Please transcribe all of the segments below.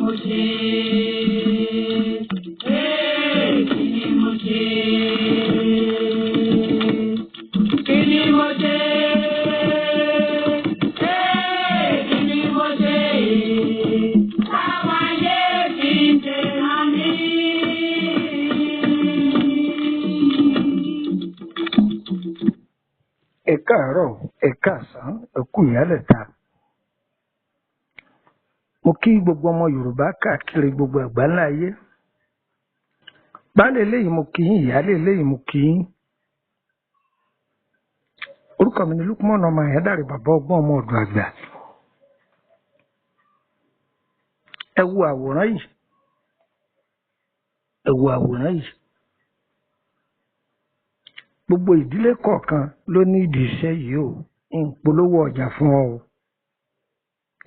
Mo ṣe? Ee, kí ni mo ṣe? Kí ni mo ṣe? Ee, kí ni mo ṣe? Táwọn ayé fi ń ṣe rán mi. Ẹ káàárọ̀, ẹ káàsán, ẹ kú ìyálẹ̀ta. Mo kí gbogbo ọmọ Yorùbá káàkiri gbogbo àgbáńlá ayé. Baálé eléyìí mo kí yín, ìyáálé eléyìí mo kí yín. Orúkọ mi ni Lukman ọmọ Àyándàrè, bàbá ọgbọ́n, ọmọ ọ̀dọ̀ àgbà. Ẹ wo àwòrán yìí, ẹ wo àwòrán yìí. Gbogbo ìdílé kọ̀ọ̀kan ló ní ìdí iṣẹ́ yìí o. Ń polówó ọjà fún ọ o,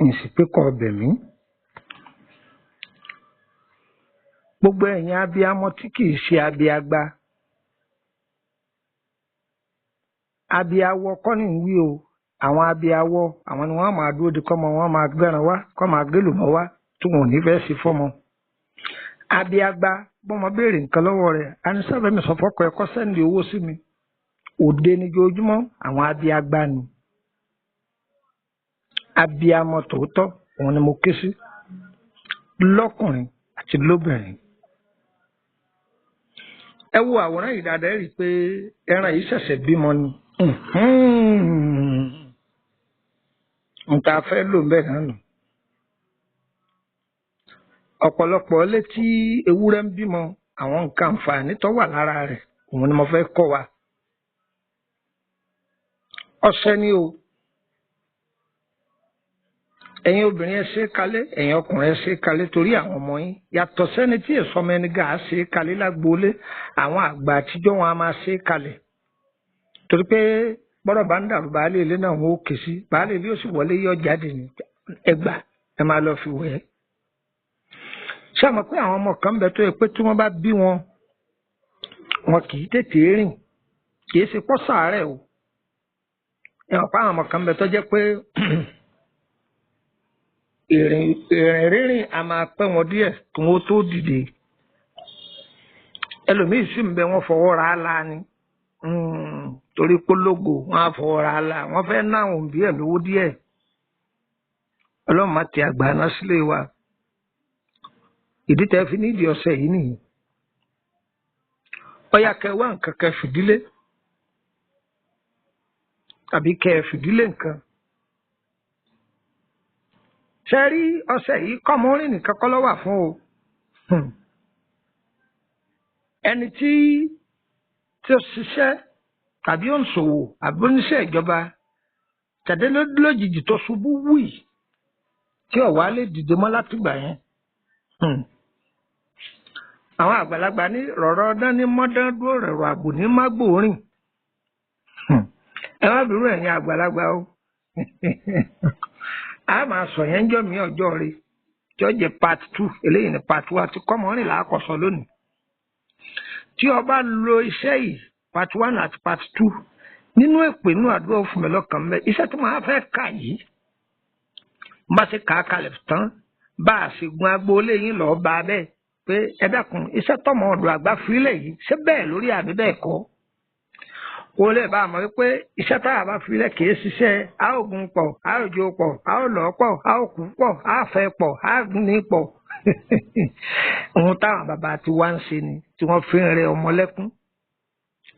ń sì pé kọ́ ọbẹ̀ mí. Gbogbo ẹ̀yin abiyamọ tí kìí ṣe abiagba, abiawọ kọ́ ni ń wí o. Àwọn abiawọ, àwọn ni wọ́n máa dúró de kọ́mọ wọn máa gbẹ́ran wá, kọ́ máa gélùmọ́ wá, tí wọn ò ní fẹ́ sí fọ́mọ. Abiagba, bọ́mọ béèrè nǹkan lọ́wọ́ rẹ̀, anisábẹ́mi sọ fọ́kọ ẹ kó sẹ́ndì owó sí mi. Òde níjoojúmọ́, àwọn abiagba ni. Abiamọ tòótọ́ òun ni mo ké sí, lọ́kùnrin àti lóbìnrin. Ẹ wo àwòrán yìí dáadáa, ẹ rí i pé ẹran yìí ṣẹ̀ṣẹ̀ bímọ ni. N ta fẹ́ lò ń bẹ̀ náà nù. Ọ̀pọ̀lọpọ̀ ilé tí ewúrẹ́ ń bímọ, àwọn nǹkan àǹfààní tó wà lára rẹ̀ òun ni mo fẹ́ kọ́ wa. Ọṣẹ ni o. Ẹ̀yin obìnrin, ẹ ṣe é kalẹ̀, ẹ̀yin ọkùnrin, ẹ ṣe é kalẹ̀ torí àwọn ọmọ yín. Yàtọ̀ sẹ́ni tí èso ọmọ ẹni gà á ṣe é kalẹ̀ lágboolé, àwọn àgbà àtijọ́ wọn a máa ṣe é kalẹ̀. Torí pé bọ́rọ̀ bá ń dàrú, baálé ilé náà wọn ó ké sí, baálé ilé ó sì wọlé yọ jáde ní ẹgbà, ẹ máa lọ fi wẹ̀ ẹ́. Ṣé àmọ́ pé àwọn ọmọ kan ń bẹ tó yẹ pé tí wọ́n bá bí wọn, wọn kì í tètè rìn, kì í ṣe pọ́ sàárẹ̀ o. Ẹ mọ̀ pé àwọn ọmọ kan ń bẹ tó jẹ́ pé ìrìn rírìn a máa pẹ́ wọn díẹ̀ kí wọ́n tó dìde. Ẹlòmíì sì ń bẹ, wọ́n fọwọ́ ra á la ni, torí pológo wọn á fọwọ́ ra á la, wọ́n fẹ́ ná àwọn òbí ẹ̀ lówó díẹ̀. Ọlọ́run má ti àgbà náà sílé wa. Ìdí tẹ́ fi nídìí ọṣẹ yìí nìyí. Ọyá, kẹ wá nǹkan kẹ fìdílé tàbí kẹ fìdílé nǹkan. Ṣe rí ọṣẹ yìí, kọ́mọ orin nìkan kọ́ ló wà fún o. Ẹni tí ó ṣiṣẹ́ tàbí ó ń ṣòwò àbí oníṣẹ́ ìjọba tàdé lójijì tó ṣubú wùì tí ó wá lè dìde mọ́ látìgbà yẹn. Àwọn àgbàlagbà ní rọ̀rọ̀ ọdán ní mọ́dán dúró, rọ̀rọ̀ àgbò ní mágbò rìn. Ẹ má bínú, ẹ̀yin àgbàlagbà o. A máa sọ yẹn jọ mí ọjọ́ rẹ tí ó jẹ́ part two. Eléyìí ní part one tí kọ́mọrin là á kọ́ sọ lónìí. Tí o bá lo iṣẹ́ yìí, part one àti part two, nínú èpè, inú àdúrà fún mi lọ́kàn mẹ́ iṣẹ́ tí màá fẹ́ kà yìí, bá ṣe kà á kalẹ̀ tán, bá a ṣe gun agboolé yín lọ́ọ́ bá a bẹ́ẹ̀ pé ẹ dákun, iṣẹ́ tọmọ ọ̀dọ̀ àgbà fílẹ̀ yìí, ṣé bẹ́ẹ̀ lórí àbí bẹ́ẹ̀ kọ́? Kó lè bá a mọ̀ wípé iṣẹ́ tá a bá filẹ̀ kì í ṣiṣẹ́ a ó gun pọ̀, a ó jó pọ̀, a ó lọ́ pọ̀, a ó kú pọ̀, a fẹ́ pọ̀, a ní pọ̀. Ohun táwọn bàbá ti wá ń ṣe ni tí wọ́n fi ń rẹ ọmọ lẹ́kún.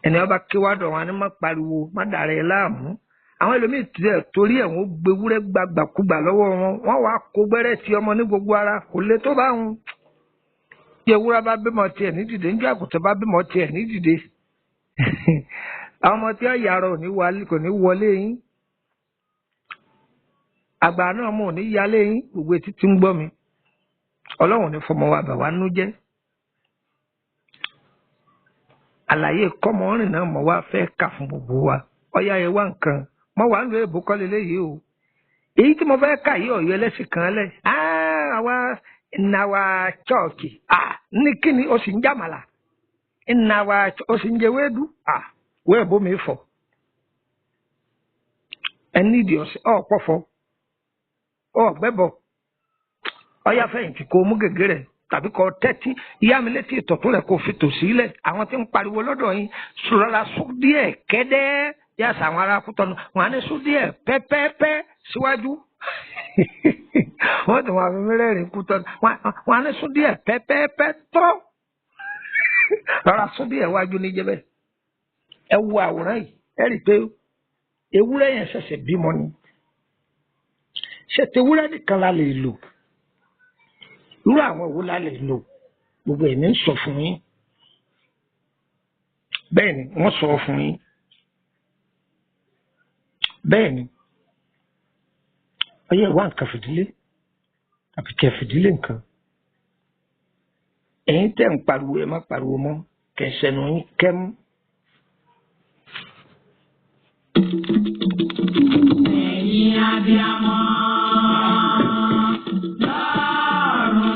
Ẹni ọba kíwádọ̀ wọn ni má pariwo, má dàrẹ́ láàmú. Àwọn ẹlòmíì tiẹ̀ torí ẹ̀ wọ́n gbewúrẹ́ gbàgbàkúgbà lọ́wọ́ wọn, wọ́n wàá kó gbẹ́rẹ́ ti ọmọ ní gbogbo ara, kò lè tó bá wọn. Tí ewúrẹ́ bá bímọ tiẹ̀ ní dìde, ń jẹ́ àgùntàn bá bímọ tiẹ̀ ní dìde, àwọn ọmọ tí ó yàrá ò ní wálé, kò ní wọlé yín. Àgbà náà mọ̀ ò ní yálé yín. Gbogbo etí tí ń gbọ́ mi, Ọlọ́run ní fọmọ wa bà wá nú jẹ́. Àlàyé kọ́mọrìn náà mọ̀ wá fẹ́ kà fún gbogbo wa. Ọyá, ẹ wá nǹkan mọ̀ wá ń lo èbó kọ́lé léyìí o. Èyí tí mo fẹ́ kà yí, ọ̀yọ́ ẹlẹ́sìn kan lẹ̀ àwa ìnáwó chọ́ọ̀kì ní kíni ó sì ń jàmàlà, ìnáwó ó sì ń jẹ wéédú wẹ́ẹ̀ bómi fọ̀. Ẹ nídìí ọ̀sẹ̀ ọ̀pọ̀fọ̀ ọ̀gbẹ́bọ̀. Ọyá fẹ̀yìntì kó mú gègé rẹ̀ tàbí kó tẹ́tí ìyá mi létí ìtọ̀tún rẹ̀ kó fi tò sílẹ̀. Àwọn tí ń pariwo lọ́dọ̀ yín rọra sún díẹ̀ kẹ́dẹ́ yàtọ̀ àwọn ará Kútọ́nù wọn á ní sún díẹ̀ pẹ́pẹ́pẹ́ síwájú. Wọ́n ti wọn àfi mẹ́rẹ̀ẹ̀rin Kútọ́nù wọn á ní sún díẹ̀ pẹ́pẹ́pẹ́ tọ́ rọra sún díẹ̀ wájú níjẹ́ bẹ́ẹ̀. Ẹ wo àwòrán yìí, ẹ rí i pé ewúrẹ́ yẹn ṣẹ̀ṣẹ̀ bímọ ni. Ṣé tewúrẹ́ nìkan la lè lò? Irú àwọn wo la lè lò? Gbogbo ẹ̀mí ń sọ fún yín. Bẹ́ẹ̀ ni wọ́n sọ fún yín. Bẹ́ẹ̀ ni ọyẹ́ ìwà nǹkan fìdílé àbí kẹ́ fìdílé nǹkan. Ẹ̀yin tẹ́ ń pariwo, ẹ má pariwo mọ́, kẹsẹ̀nu yín kẹ́mú. Ẹ̀yin abiyamọ lọ́run.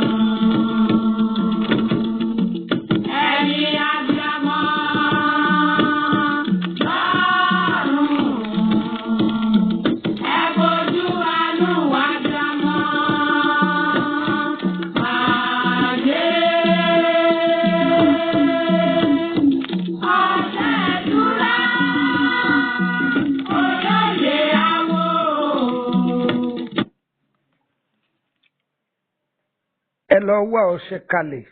Ẹ̀yin abiyamọ lọ́run. Ẹ fojú àánú wá abiyamọ. Ayé. Ọ̀sẹ̀ ìtura. Olóyè àwọ̀. Ẹ lọ wá ọṣẹ kalẹ̀.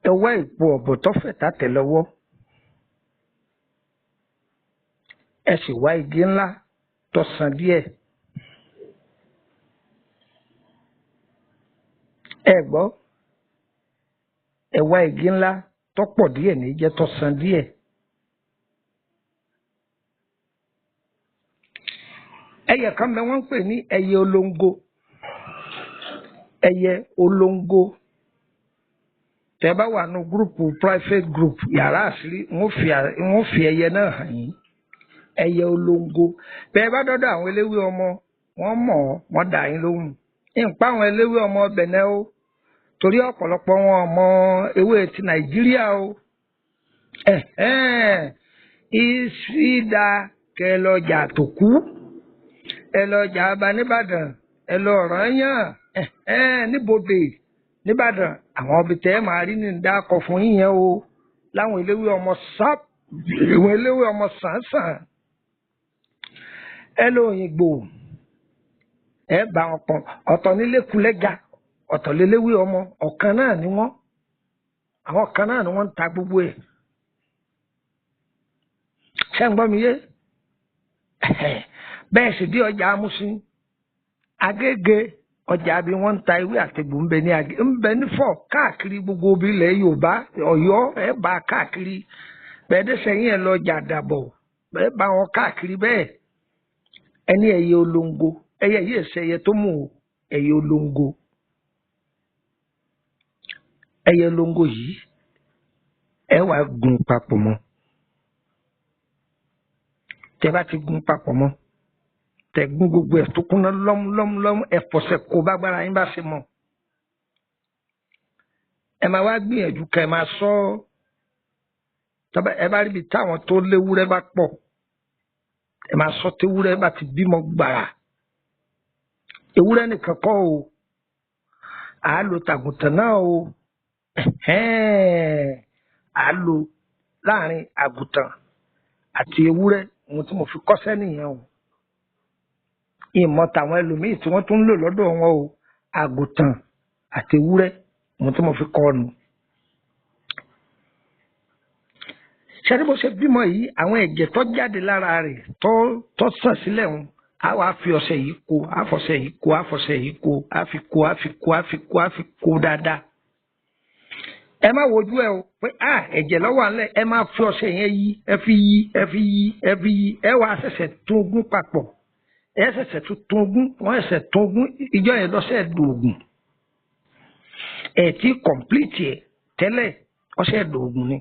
Ẹ wá ìpò ọ̀bọ̀ tọ́fẹ̀ tàtẹ̀ lọ́wọ́. Ẹ sì wá igi ńlá tó sàn díẹ̀. Ẹ gbọ́, ẹ wá igi ńlá tó pọ̀ díẹ̀ ní jẹ́ tó sàn díẹ̀. Ẹyẹ kan bẹ wọ́n ń pè ní ẹyẹ olóńgò. Ẹyẹ olóńgò. Tẹ́ bá wà nù gúrùpù private group yàrá àṣírí, wọ́n fi ẹyẹ náà hàn yín. Ẹyẹ olóńgò. Bẹ́ẹ̀ bá dọ́dọ̀ àwọn eléwé ọmọ, wọ́n mọ̀ ọ́, wọ́n dà yín lóhùn. Ìpá àwọn eléwé ọmọ Bẹ̀nẹ̀ o, torí ọ̀pọ̀lọpọ̀ wọn ọmọ ewé ti Nàìjíríà o. Ẹ̀hẹ́n, ìsídà kẹ lọ́jà tó kú, ẹ lọ́jà aba nìbàdàn, ẹ lọ Ọ̀rànyàn, ẹ̀hẹ́n, níbodè nìbàdàn, àwọn ibi tẹ́ ẹ máa rí ní dákọ̀ fún yín yẹn o. Láwọn eléwé ọmọ sáp, ìwọ̀n eléwé ọmọ sàǹsàn. Ẹ lọ Òyìngbò, ẹ bá wọn pọn. Ọ̀tọ̀ nílé kulẹ́ga, ọ̀tọ̀ léléwé ọmọ, ọ̀kan náà ni wọ́n. Àwọn kan náà ni wọ́n ń ta gbogbo ẹ̀. Ṣé ń gbọ́ mi yé? Bẹ́ẹ̀ sì bí ọjà Amúsín, Agége, ọjà bí wọ́n ń ta ewé àtegbò ń bẹ ní Agé, ń bẹ nífọ̀ káàkiri gbogbo ibi ilẹ̀ Yorùbá, Ọ̀yọ́, ẹ bá káàkiri. Bẹ́ẹ̀ dé sẹ́yìn ẹ lọ ọjà Àdàbọ̀, ẹ bá wọn káàkiri bẹ́ẹ̀. Ẹni ẹyẹ olóńgò, ẹyẹ yìí ẹsẹ ẹyẹ tó mú o, ẹyẹ olóńgò. Ẹyẹ olóńgò yìí, ẹ wàá gun papọ̀ mọ́. Tẹ́ bá ti gun papọ̀ mọ́, tẹ́ gún gbogbo ẹ̀ tó kúnná lọ́múlọ́múlọ́mú, ẹ fọṣẹ kó bá gbára yín bá ṣe mọ́. Ẹ máa wá gbìyànjú ká ẹ máa sọ ọ́. Ẹ bá ríbi táwọn tó léwúrẹ́ bá pọ̀, ẹ máa sọ tewúrẹ́ bá ti bímọ gbàrà. Ewúrẹ́ nìkan kọ́ o, à á lo tàgùntàn náà o. Ẹ̀hẹ́n, à á lo láàrin àgùntàn àti ewúrẹ́, ohun tí mo fi kọ́ṣẹ́ nìyẹn o. Ìmọ̀ tàwọn ẹlòmíì tí wọ́n tún ń lò lọ́dọ̀ wọn o, àgùntàn àti ewúrẹ́, ohun tí mo fi kọ́ nu. Ṣé bó ṣe bímọ yìí, àwọn ẹ̀jẹ̀ tó jáde lára rẹ̀ tó sàn sílẹ̀ ń, á wàá fi ọṣẹ yìí kó, á fọṣẹ yìí kó, á fọṣẹ yìí kó, á fi kó, á fi kó, á fi kó, á fi kó dáadáa. Ẹ má wojú ẹ o pé a ẹ̀jẹ̀ lọ́wọ́ àlẹ́, ẹ má fi ọṣẹ yẹn yí, ẹ fi yí, ẹ fi yí, ẹ fi yí, ẹ wàá ṣẹ̀ṣẹ̀ tún gún papọ̀. Ẹ ṣẹ̀ṣẹ̀ tún tún gún, wọ́n ṣẹ̀ṣẹ̀ tún gún, ìjọ yẹn lọ́sẹ̀ dògùn. Ẹ ti kọ̀m̀plìtì ẹ̀ tẹ́lẹ̀, ọṣẹ dògùn ni.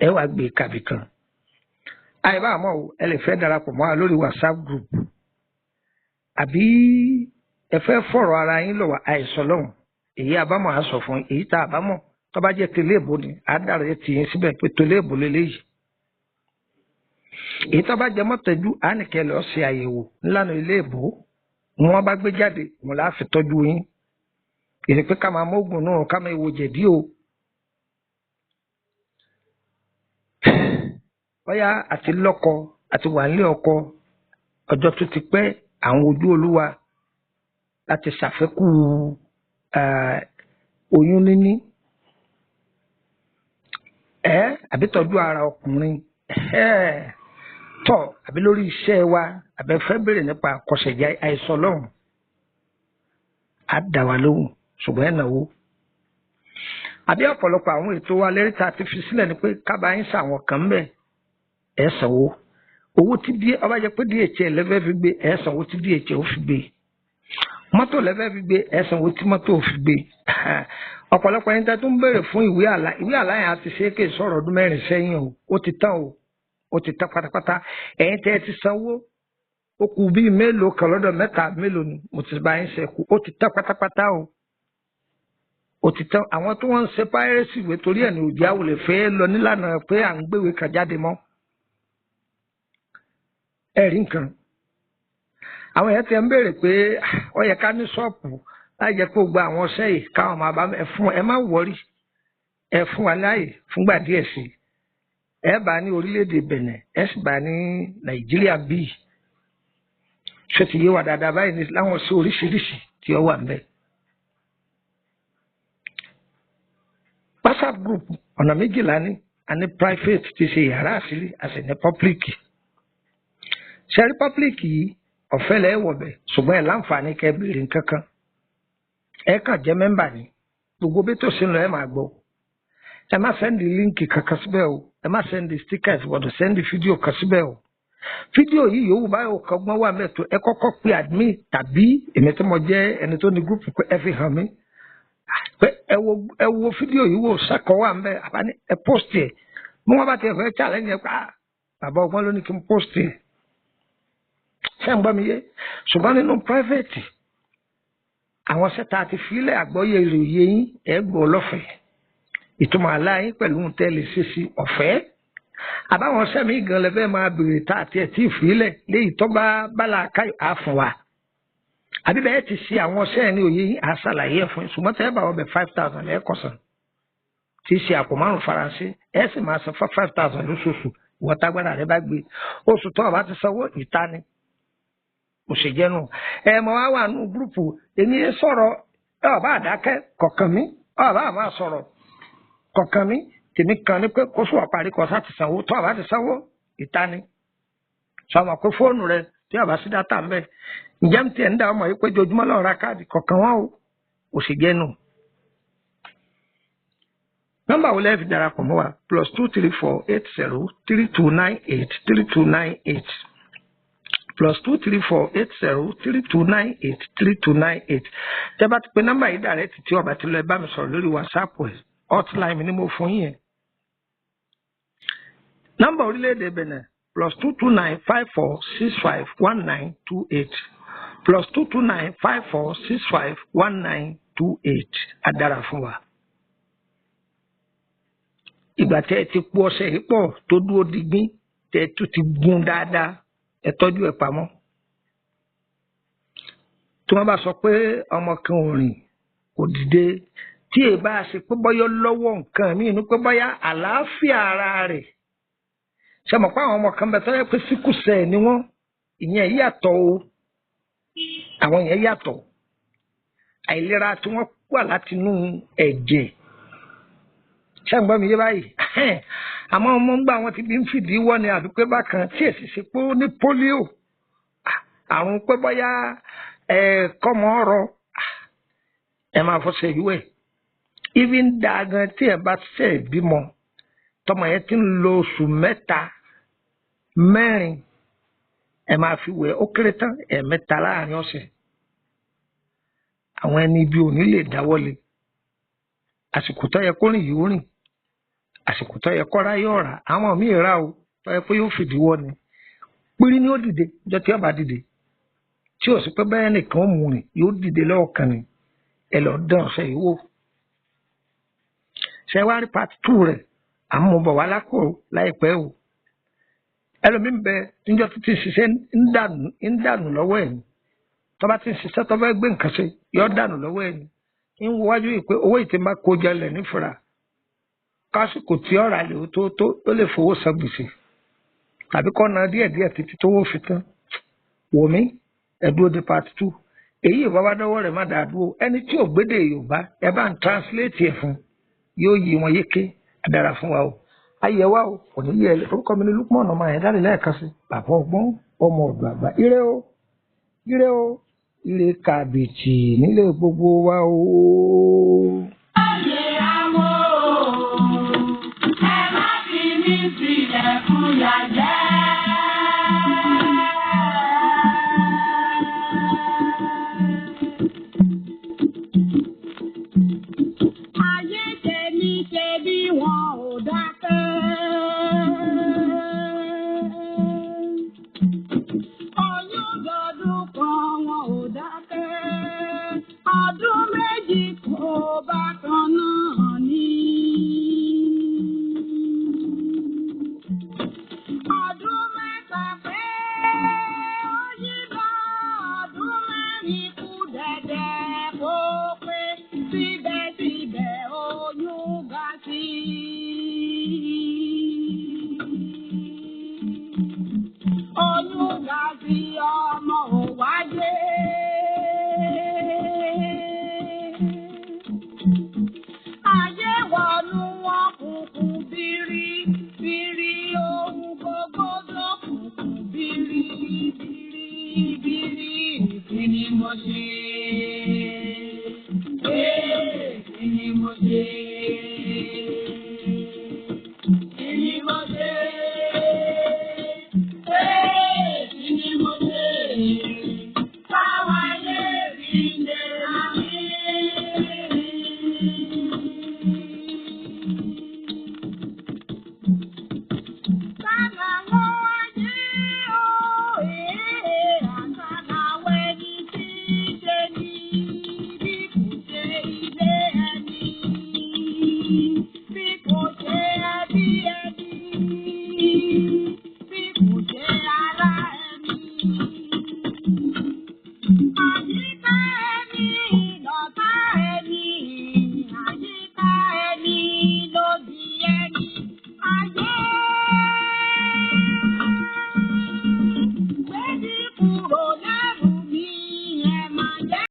Ẹ wàá gbé kàbí kan. Àìbá àmọ́ o, ẹ lè fẹ́ darapọ̀ mọ́ wa lórí WhatsApp group, àbí ẹ fẹ́ fọ̀rọ̀ ara yín lọ́wọ́ àìsàn lọ́hùn. Èyí àbámọ̀ á sọ fún yín, èyí tá àbámọ̀ tó bá jẹ́ tẹlé èbó ni, á dára ẹ tì yín síbẹ̀ pé tẹlé èbó leléyìí. Èyí tó bá jẹ mọ́tẹ́jú, ànìkẹ́ lọ́ọ́ ṣe àyẹ̀wò ńlànà ilé ìbò wọn bá gbé jáde, wọn là á fi tọ́jú yín. Èyí pé ká máa mógùn náà, ká máa wo jẹ̀dí o. Bóyá àti lọ́kọ àti wà nílé ọkọ ọjọ́ tó ti pẹ́, àwọn ojú olúwa láti ṣàfẹ́kù oyún níní, àbí tọ́jú ara ọkùnrin tọ́, àbí lórí iṣẹ́ wa, àbẹ fẹ́ bèrè nípa àkọsẹ̀já àìsàn lọ́hùn, á dà wá lóhùn, ṣùgbọ́n ẹ̀ náwó. Àbí ọ̀pọ̀lọpọ̀ àwọn ètò wa lérí tá a ti fi sílẹ̀ ni pé kábàá ń ṣàwọn kan ń bẹ̀, ẹ̀ sanwó. Owó tí díẹ̀ ọba jẹ́ pé DHL lẹ́fẹ́ fi gbé, ẹ̀ sanwó tí DHL ó fi gbé. Mọ́tò lẹ́fẹ́ fi gbé, ẹ̀ sanwó tí mọ́tò ó fi gbé. Ọ̀pọ̀lọpọ̀ ẹni tẹ́ tó ń béèrè fún ìwé àlá, ìwé àlá yẹn a ti ṣe é kè sọ̀rọ̀ ọdún 4 sẹ́yìn o, ó ti tán o, ó ti tán pátápátá. Ẹ̀yin tẹ́ ti sanwó, ó kù bíi mélòó kan lọ́dọ̀ mẹ́ta mélòó ni mo ti bá yín ṣẹ́kù, ó ti tán pátápátá o, ó ti tán. Àwọn tó wọ́n ń ṣe piracy ìwé torí ẹ̀ ní òjì àwòlẹ̀ fẹ́ lọ nílànà pé à ń gbéwèé kan jáde mọ́. Ẹ rí nǹkan. Àwọn èèyàn ti ń béèrè pé ó yẹ ká ní ṣọ́ọ̀pù láì jẹ́ pé gba àwọn ọṣẹ́ yìí káwọn máa bá ẹ fún ẹ, má wọrí, ẹ fún wa láàyè fúngbà díẹ̀ sí i. Ẹ bá ní orílẹ̀-èdè Benin, ẹ sì bá ní Nàìjíríà bíi. Ṣé ti yé wa dáadáa báyìí ní láwọn sí oríṣiríṣi tí ó wà ńbẹ̀. WhatsApp group ọ̀nà méjìlá ní, a ní private ti ṣe yàrá àṣírí, a sì ní public. Ṣe rí public yìí, ọ̀fẹ́ lẹ́ wọ̀bẹ̀, ṣùgbọ́n ẹ̀ láǹfààní kẹ́ béèrè nǹkan kan. Ẹ kàn jẹ́ mẹ́mbà ni, gbogbo bí tó ṣe ń lọ ẹ máa gbọ́. Ẹ má sẹ́ndì líǹkì kankan síbẹ̀ o, ẹ má sẹ́ndì stickers, gbọ́dọ̀ sẹ́ndì fídíò kan síbẹ̀ o. Fídíò yìí yòówù báyọ̀ kọ́gbọ́n wà mẹ́tò, ẹ kọ́kọ́ pe admin tàbí èmi tí mo jẹ́ ẹni tó ní gúrúùpù pé ẹ fi hàn mí. Pé ẹ wo fídíò yìí wò sẹ́kọ̀ọ́ wà mẹ́, àbá ní ẹ post ẹ̀. Bí wọ́n bá ti fẹ́ challenge ẹ pa, bàbá ọgbọ́n ló ní kí n post ẹ̀. Ṣé ń gbọ́ mi yé? Ṣùgbọ́n nínú private, àwọn sẹ́ta àti fílẹ̀ àgbọ́yé ìròyìn yín ẹ̀ gbọ́ lọ́fẹ̀ẹ́. Ìtumọ̀ àlá yín pẹ̀lú ohun tẹ́ lè ṣe sí ọ̀fẹ́. Àbáwọn sẹ́mi gan lẹ́fẹ́ máa béèrè tá àti ẹ̀ tí ì fílẹ̀ léyìí tó bá bálá káyọ̀ á fún wa. Àbí bẹ́ẹ̀ ti ṣe àwọn sẹ́ẹ̀ ní òye yín á ṣàlàyé ẹ̀ fún yín. Ṣùgbọ́n tẹ́ ẹ bá wọ bẹ̀ 5,000 lẹ́ẹ̀kọ̀sán tí í ṣe àpò 5 Faransé, ẹ sì máa san 5,000 lóṣooṣù ìwọ tágbára rẹ bá gbé. Oṣù tó o bá ti sanwó ìta ni òṣèjẹnu. Ẹ mọ wá wà nù gúrùpù, èmi yẹn sọ̀rọ̀, ẹ ọba àdákẹ́ kọ̀ọ̀kan mi, ọba àmà sọ̀rọ̀ kọ̀ọ̀kan mi, tèmi kan ní pé kó sùn ọ̀parí kọ sá ti sanwó, tó ọba ti sanwó ìta ni. Sọmọ pé fóònù rẹ tí ọba sí dátà ń bẹ, ǹjẹ́ ń tiẹ̀ ń dá ọmọ yìí pé jojúmọ́ lọ́ọ́ ra káàdì kọ̀ọ̀kan wọn o, òṣèjẹnu. Nọ́mbà wo lẹ́ẹ̀ fi darapọ̀ mọ́ wa? +234 80 3298 3298. +234 80 3298 3298. Tẹ́ bá ti pe nọ́mbà yìí dàrẹ́tì tí ọba ti lọ, ẹ bá mi sọ̀rọ̀ lórí WhatsApp ẹ̀, hotline mi ni mo fún yín yẹn. Nọ́mbà orílẹ̀-èdè Benin +229 54 65 1928, +229 54 65 1928. Á dára fún wa. Ìgbà tẹ́ ẹ ti po ọṣẹ yìí pọ̀ tó dúró digbín, tẹ́ ẹ tún ti gún dáadáa, ẹ tọ́jú ẹ pamọ́. Tí wọ́n bá sọ pé ọmọ kan ò rìn kò dìde, tí èyí bá ṣe pé bọ́yọ́ lọ́wọ́ nǹkan míì ní pé bọ́yá àlàáfíà ara rẹ̀. Ṣé mọ̀ pé àwọn ọmọ kan bẹ tó yẹ pé síkùsẹ̀ ni wọ́n, ìyẹn yàtọ̀ o, àwọn yẹn yàtọ̀. Àìlera tí wọ́n wà látinú ẹ̀jẹ̀. Ṣé ń gbọ́ mi yé báyìí? Àmọ́ ọmọ ń gbà wọ́n ti bí ń fìdí wọ́ ni àbí pé bákan tí èsì ṣe pé ó ní pólíò, àrùn pé bọ́yá ẹ kọ́mọ ọ̀rọ̀ ẹ máa fọṣẹ ìwẹ̀. Even dáa gan tí ẹ bá ṣe bímọ, tọmọ yẹn ti ń lo oṣù 3 mẹ́rin, ẹ máa fi wẹ̀ ó kéré tán ẹ̀ẹ̀mẹ́ta láàrin ọ̀sẹ̀. Àwọn ẹni ibi ò ní lè dáwọ́lé. Àsìkò tó yẹ kó rìn yìí ó rìn, àsìkò tó yẹ kó rá yóò rà. Àwọn míì rà o, tó yẹ pé yóò fìdí wọ́ ni. Pírí ni ó dìde níjọ́ tí ó bá dìde, tí ò sí pé bẹ́ẹ̀ nìkan ó mú rìn, yóò dìde lọ́ọ̀kan ni. Ẹ lọ dán ọ̀sẹ̀ yìí wò. Ṣé wá rí part 2 rẹ̀? À ń mú bọ̀ wá lápò láìpẹ́ o. Ẹlòmíín bẹ níjọ́ títí ṣiṣẹ́ ń dànù lọ́wọ́ ẹ̀ ni. Tọ́ba ti ń ṣiṣẹ́ tó fẹ́ gbé nǹkan ṣe, yọ dànù lọ́wọ́ ẹ̀ ni. Ń wo wájú yìí pé owó ìtì máa kó jọlẹ̀ nífura. Kásìkò tí ọ̀rà lè tó tó ó lè fowó san gbèsè. Tàbí kọ́ na díẹ̀díẹ̀ títí tówó fi tán. Wòmí, ẹ̀dúró de part 2. Èyí ìbáwá dọ́wọ́ rẹ̀ má dàá dúró. Ẹni tí ò gbédè Yorùbá, ẹ bá ń translate ẹ̀ fún. Yóò yí wọn yéké. Dára fún wa o. Ayé wa o, kò ní yẹ ẹ. Orúkọ mi ni Lukman ọmọ yẹn dáre lẹ́ẹ̀kan sí. Bàbá ọgbọ́n, ọmọ ọ̀dọ̀ àgbà. Ire o, ire o, ire kàbìtì nílé gbogbo wa o. Ayé àwọ̀ ẹ má fi mí sílẹ̀ fún ìyà jẹ. Ayé tèmi ṣe bí wọn ò dákẹ́. Oyún dọdún kan wọn ò dákẹ́. Ọdún méjì kò bákan náà ni. Ọdún mẹ́ta pé ó yí bá ọdún mẹ́rin kú dẹ̀dẹ̀ kó pé síbẹ̀síbẹ̀ oyún ga sí i. Oyún ga sí ọmọ ò wáyé. Ayé wọnú wọn kúkú bírí bírí ohun gbogbo dókùnkùn bírí bírí bírí kí ni mo ṣe?